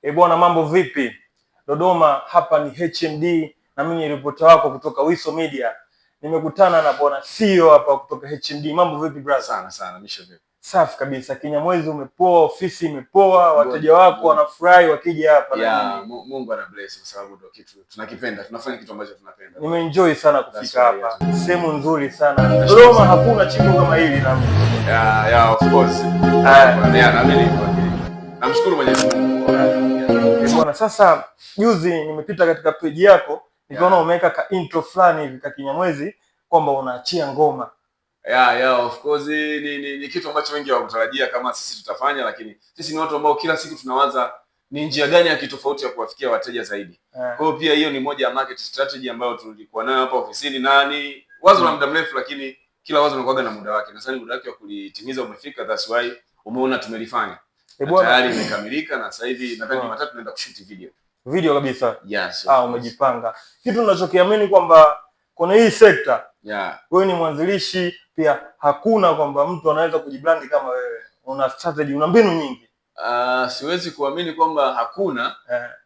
E bwana, mambo vipi? Dodoma hapa ni HMD na mimi ni ripota wako kutoka Wiso Media. Nimekutana na bwana CEO hapa kutoka HMD. Mambo vipi brother? Sana sana, mishe vipi? Safi kabisa. Kinyamwezi umepoa, ofisi imepoa, wateja wako wanafurahi wakija hapa na Yeah, nini. Mungu ana bless kwa sababu ndio kitu tunakipenda, tunafanya kitu ambacho tunapenda. Nimeenjoy sana kufika That's right, hapa, sehemu nzuri sana. Dodoma hakuna chimbo kama hili na Yeah, of course. Yeah, naamini hivyo. Namshukuru Mwenyezi Mungu. Eh, bwana, sasa juzi nimepita katika peji yako nikaona umeweka ka intro fulani hivi ka Kinyamwezi kwamba unaachia ngoma. Yeah, of course ni kitu ambacho wengi hawakutarajia kama sisi tutafanya, lakini sisi ni watu ambao kila siku tunawaza ni njia gani ya kitofauti ya kuwafikia wateja zaidi. Kwa hiyo pia hiyo ni moja ya market strategy ambayo tulikuwa nayo hapa ofisini na ni wazo la muda mrefu, lakini kila wazo linakuwa na muda wake. Na sasa ni muda wake wa kulitimiza umefika, that's why umeona tumelifanya. Eh, Na bwana, tayari imekamilika na sasa hivi nadhani Jumatatu tunaenda kushoot video. Video kabisa. Yes. Ah, umejipanga. Kitu ninachokiamini kwamba kwenye hii sekta wewe ni mwanzilishi pia, hakuna kwamba mtu anaweza kujibrand kama wewe. Una strategy, una mbinu nyingi. Siwezi kuamini kwamba hakuna,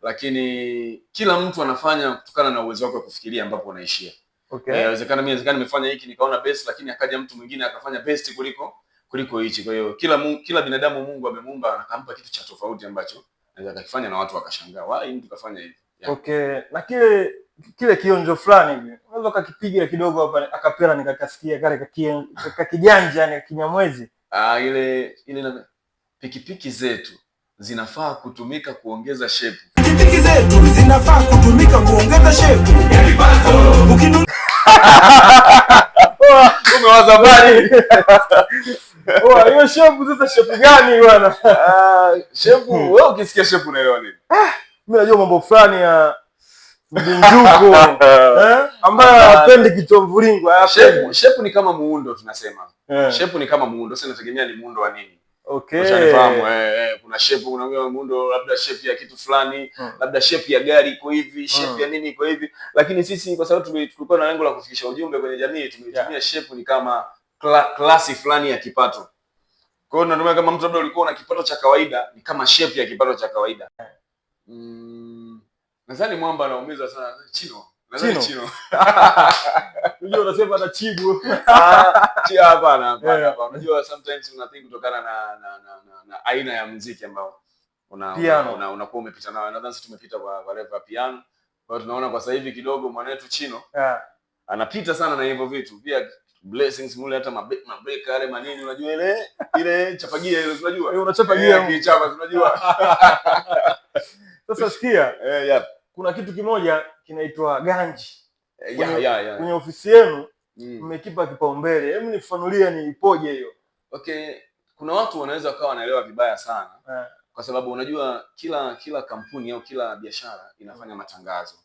lakini kila mtu anafanya kutokana na uwezo wake wa kufikiria ambapo unaishia. Eh, inawezekana mimi, inawezekana nimefanya hiki nikaona best, lakini akaja mtu mwingine akafanya best kuliko hichi. Kwa hiyo kila binadamu Mungu amemuumba akampa kitu cha tofauti ambacho anaweza akakifanya na watu wakashangaa, why mtu kafanya hivi? Yeah. Okay, na kile kionjo fulani hivi unaweza ukakipiga kidogo hapa akapela nikakasikia kale kakijanja yani Kinyamwezi. Ah, ile na pikipiki zetu zinafaa kutumika kuongeza shepu. Pikipiki zetu zinafaa kutumika kuongeza shepu. Ukinunua Umewaza mbali. Oh, hiyo shepu sasa, shepu gani bwana? Ah, shepu, wewe ukisikia shepu unaelewa nini? Mimi najua mambo fulani ya mbinjuko, eh, ambayo hapendi kichwa mviringo, hayapendi. Shepu ni kama muundo tunasema. Shepu ni kama muundo, sasa inategemea ni muundo wa nini. Ushanifahamu, kuna shepu, kuna muundo labda shepu ya kitu fulani, labda shepu ya gari iko hivi, shepu ya nini iko hivi. Lakini sisi kwa sababu tulikuwa na lengo la kufikisha ujumbe kwenye jamii, tumeitumia shepu ni kama klasi fulani ya kipato. Kwa hiyo tunatumia kama mtu labda ulikuwa una kipato cha kawaida, ni kama shepu ya kipato cha kawaida. Nadhani mwamba anaumiza sana Chino. Nadhani Chino? Chino. Unajua unasema atachibu. Ah, hapana, hapana, hapana. Unajua sometimes una think kutokana na aina ya muziki ambao Piano. unakuwa umepita nayo. Nadhani sisi tumepita kwa level ya piano. Kwa hiyo tunaona kwa sasa hivi kidogo mwanetu Chino anapita sana na hivyo vitu. Pia blessings mule hata mabreka yale manini, unajua ile chapagia ile, unajua? Eh, unachapa gia. Kichapa, unajua. Sasa sikia, Eh, yeah. kuna kitu kimoja kinaitwa ganji. Yeah. Kwenye ofisi yenu mmekipa kipaumbele. Hebu nifafanulie ni ipoje hiyo? Okay, kuna watu wanaweza wakawa wanaelewa vibaya sana kwa sababu unajua kila kampuni au kila biashara inafanya matangazo.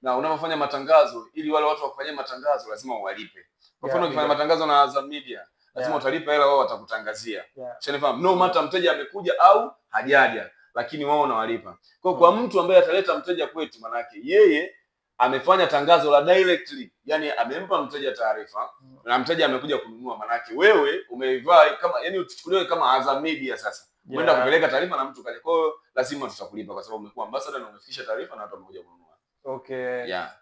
Na unapofanya matangazo, ili wale watu wakufanyia matangazo lazima uwalipe. Kwa mfano ukifanya matangazo na Azam Media, lazima utalipa hela, wao watakutangazia. Ushanifahamu? No matter mteja amekuja au hajaja, lakini wao unawalipa. Kwa mtu ambaye ataleta mteja kwetu, manake yeye amefanya tangazo la directly, yani amempa mteja taarifa na mteja amekuja kununua, manake wewe umeivaa kama, yani uchukuliwe kama Azam Media sasa. Umeenda kupeleka taarifa na mtu kaja. Kwa hiyo lazima tutakulipa kwa sababu umekuwa ambassador na umefikisha taarifa na watu wamekuja kununua. Yeah.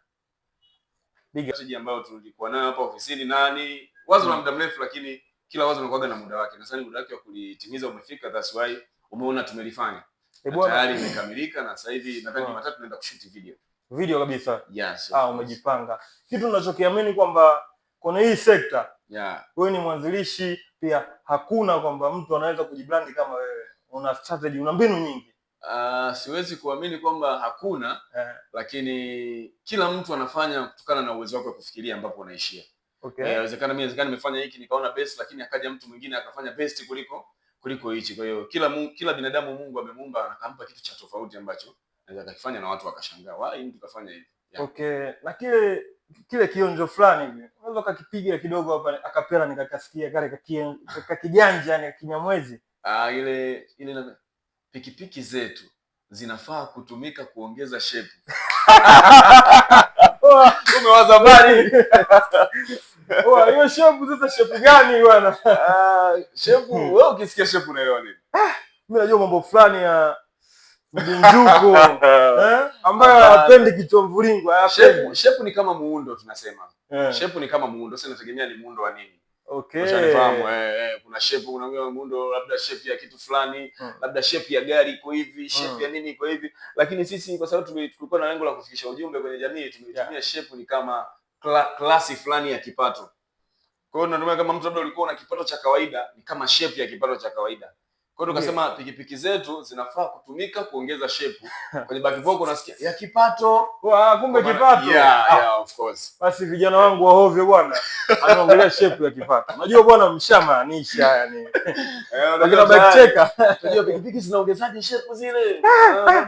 Big Strategy ambayo tulikuwa nayo hapa ofisini na ni wazo la muda mrefu, lakini kila wazo linakuwa na muda wake. Na sasa ni muda wake wa kulitimiza umefika, that's why umeona tumelifanya. Eh, Na bwana, tayari imekamilika na sasa hivi nadhani Jumatatu tunaenda kushoot video. Video kabisa. Yes. Ah, umejipanga. Kitu ninachokiamini kwamba kwenye hii sekta wewe ni mwanzilishi pia, hakuna kwamba mtu anaweza kujibrand kama wewe. Una strategy, una mbinu nyingi. Siwezi kuamini kwamba hakuna, lakini kila mtu anafanya kutokana na uwezo wake wa kufikiria ambapo unaishia. Eh, inawezekana mimi, inawezekana nimefanya hiki nikaona best, lakini akaja mtu mwingine akafanya best kuliko hichi. Kwa hiyo kila binadamu Mungu amemuumba akampa kitu cha tofauti ambacho anaweza akakifanya na watu wakashangaa, why mtu kafanya hivi? Yeah. Okay, na kile kionjo fulani hivi unaweza ukakipiga kidogo hapa akapela nikakasikia kale kakijanja yani Kinyamwezi. Ah, ile na pikipiki zetu zinafaa kutumika kuongeza shepu. Umewaza mbali. Oh, hiyo shepu sasa, shepu gani bwana? Ah, shepu, wewe ukisikia shepu unaelewa nini? Mimi najua mambo fulani ya Mjinjuko eh, ambayo hapendi kichwa mviringo, hayapendi. Shape ni kama muundo tunasema. Shape ni kama muundo, sasa inategemea ni muundo wa nini. Okay. Ushanifahamu kuna shape, kuna muundo labda shape ya kitu fulani, labda shape ya gari iko hivi, shape ya nini iko hivi, lakini sisi kwa sababu tulikuwa na lengo la kufikisha ujumbe kwenye jamii, tumeitumia shape ni kama klasi fulani ya kipato. Kwa hiyo tunatumia kama mtu labda ulikuwa una kipato cha kawaida, ni kama shape ya kipato cha kawaida. Kwa hiyo tukasema pikipiki zetu zinafaa kutumika kuongeza shape. Kwenye back vocal unasikia ya kipato. Kumbe kipato. Yeah, yeah, of course. Basi vijana wangu wa hovyo bwana, anaongelea shape ya kipato. Unajua bwana mshamaanisha yani. Lakini back checker. Unajua pikipiki zinaongezaje shape zile?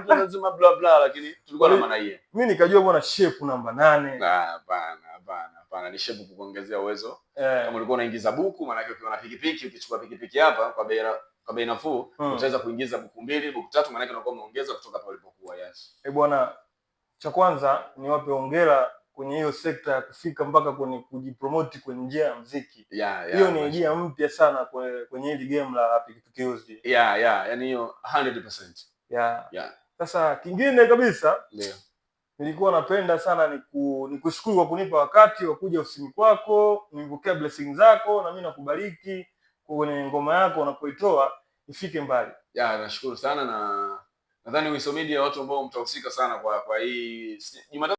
Mtu anasema bla bla, lakini tulikuwa na maana hiyo. Mimi nikajua bwana shape namba 8. Hapana, hapana, hapana, ni shape kukuongezea uwezo. Kama ulikuwa unaingiza buku, maana yake ukiwa na pikipiki, ukichukua pikipiki hapa kwa bei nafuu, utaweza kuingiza buku 2, buku 3, maana yake unakuwa umeongeza kutoka pale ulipokuwa. Yes. Bwana, cha kwanza ni wape hongera kwenye hiyo sekta ya kufika mpaka kwenye kujipromote kwenye njia ya muziki. Hiyo ni njia mpya sana kwenye hili game la pikipiki used. Yeah, yani hiyo 100%. Yeah. Sasa kingine kabisa, nilikuwa napenda sana nikushukuru kwa kunipa wakati wa kuja ofisini kwako, nilipokea blessing zako na mimi nakubariki kwenye ngoma yako unapoitoa ifike mbali. Yeah, nashukuru sana na nadhani Wiso Media watu ambao mtahusika sana kwa hii Jumatatu.